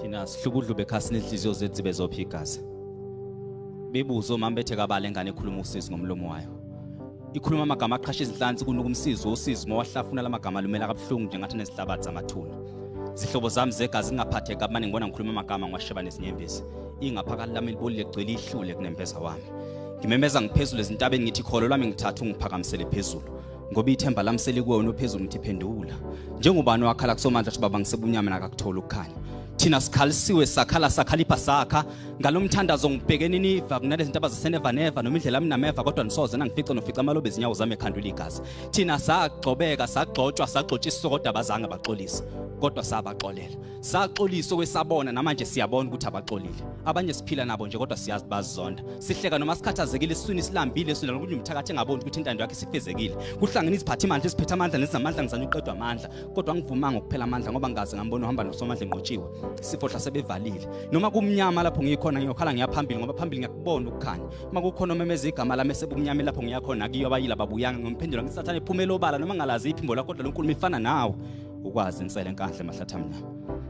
Thina sihlubudlube ekhasini inhliziyo zethu zibe zopha igazi. Bebuzo omama bethe kabale ingane ekhuluma usizi ngomlomo wayo. Ikhuluma amagama aqhasha izinhlansi kunuka umsizi wosizi mowahlafuna lamagama lumela kabuhlungu nje ngathi nezihlabathi zamathuna. Zihlobo zami zegazi ngingaphatheka manje ngibona ngikhuluma amagama ngiwasheba nezinyembezi. Ingaphakathi lami libolile kugcwele ihlule kunembeza wami. Ngimemeza ngiphezulu ezintabeni ngithi kholo lwami ngithatha ungiphakamisele phezulu. Ngoba ithemba lami selikuwena ophezulu ngithi phendula. Njengobani wakhala kusomandla athi baba ngisebunyama nakakuthola ukukhanya. Thina sikhalisiwe sakhala sakhalipha sakha ngalomthandazo ngibhekene niva kunalezi ntaba zaseneva neva noma indlela yami nameva kodwa nisoze nangifica nofica amalobe izinyawo zami ekhandwile igazi. Thina sagxobeka sagxotshwa sagxotshiswa kodwa abazange baxolise kodwa sabaxolela. Saxolisa okwesabona namanje siyabona ukuthi abaxolile. Abanye siphila nabo nje kodwa siyazi bazizonda. Sihleka noma sikhathazekile esiswini silambile silana ukuthi umthakathi engaboni ukuthi intando yakhe isifezekile. Kuhlangene iziphathimandla eziphethe amandla nezamandla ngizana uqedwa amandla kodwa angivumanga ukuphela amandla ngoba ngaze ngambona uhamba nosomandla enqotshiwe. Sifohla sebevalile. Noma kumnyama lapho ngikhona ngiyokhala ngiyaphambili ngoba phambili ngiyakubona ukukhanya. Uma kukhona omemeza igama lami esebumnyama lapho ngiyakhona akiyo abayila babuyanga ngomphendula ngisathane phumela obala noma ngalazi iphimbo lakho kodwa lenkulumo ifana nawe. Ukwazi insele enkahle mahlathi amnyama.